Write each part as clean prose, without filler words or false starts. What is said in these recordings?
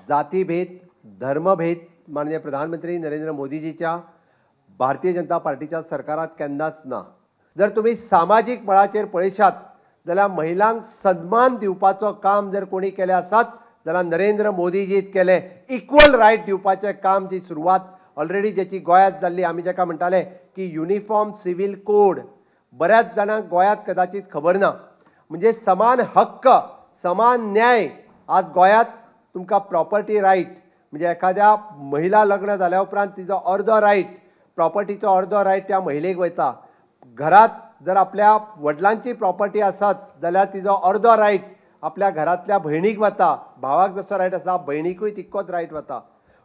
जातीभेद, धर्मभेद माननीय प्रधानमंत्री नरेंद्र मोदीजीच्या भारतीय जनता पार्टीच्या सरकारात केन्नाच ना. जर तुमी सामाजीक मळाचेर पळयशात जाल्यार महिलांक सन्मान दिवपाचो काम जर कोणी केलें आसात जाल्यार नरेंद्र मोदीजीत केलें. इक्वल रायट दिवपाचें काम जी सुरवात ऑलरेडी ज्याची गोंयांत जाल्ली, आमी जाका म्हणटाले की युनिफॉर्म सिव्हील कोड, बऱ्याच जाणांक गोंयांत कदाचित खबर ना. म्हणजे समान हक्क, समान न्याय. आज गोंयांत तुमकां प्रॉपर्टी रायट, म्हणजे एखाद्या महिला लग्न जाल्या उपरांत तिजो अर्दो रायट, प्रॉपर्टीचो अर्दो रायट त्या महिलेक वयता. घरात जर आपल्या वडिलांची प्रॉपर्टी आसत जाल्यार तिजो अर्दो रायट आपल्या घरांतल्या भयणीक वता. भावाक जसो रायट आसा, भयणीकूय तितकोच रायट वता.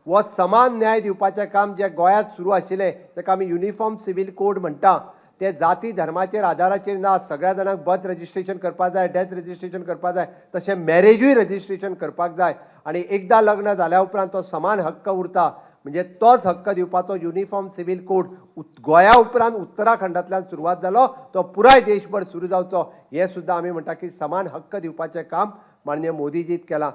हो समान न्याय दिवपाचें काम जें गोंयांत सुरू आशिल्लें, ताका आमी युनिफॉर्म सिव्हील कोड म्हणटा. ते जाती धर्माचेर आदाराचेर ना. सगळ्या जाणांक बर्थ रजिस्ट्रेशन करपाक जाय, डेथ रजिस्ट्रेशन करपाक जाय, तशें मॅरेजूय रजिस्ट्रेशन करपाक जाय आनी एकदां लग्न जाल्या उपरांत तो समान हक्क उरता. म्हणजे तोच हक्क दिवपाचो युनिफॉर्म सिव्हील कोड गोंया उपरांत उत्तराखंडांतल्यान सुरवात जालो, तो पुराय देशभर सुरू जावचो, हें सुद्दां आमी म्हणटा की समान हक्क दिवपाचें काम माननीय मोदीजीत केलां.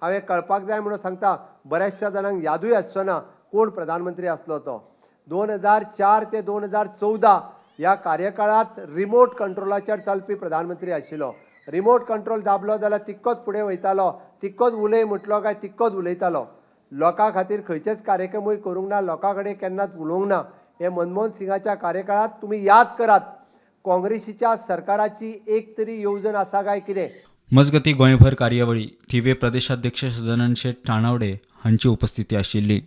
हांवें कळपाक जाय म्हणून सांगता, बऱ्याचशा जाणांक यादूय आसचो ना कोण प्रधानमंत्री आसलो तो. 2004 ते 2014 ह्या कार्यकाळांत रिमोट कंट्रोलाचेर चलपी प्रधानमंत्री आशिल्लो. रिमोट कंट्रोल दाबलो जाल्यार तितकोच फुडें वयतालो, तितकोच उलय म्हटलो काय तितकोच उलयतालो. लोकां खातीर खंयचेच कार्यक्रमूय करूंक ना, लोकां कडेन केन्नाच उलोवंक ना. हे मनमोहन सिंगाच्या कार्यकाळांत तुमी याद करात, काँग्रेसीच्या सरकाराची एक तरी येवजण आसा काय कितें. मजगती, गोंयभर कार्यावळी थिवे प्रदेशाध्यक्ष सदानंद शेट तानावडे हांची उपस्थिती आशिल्ली.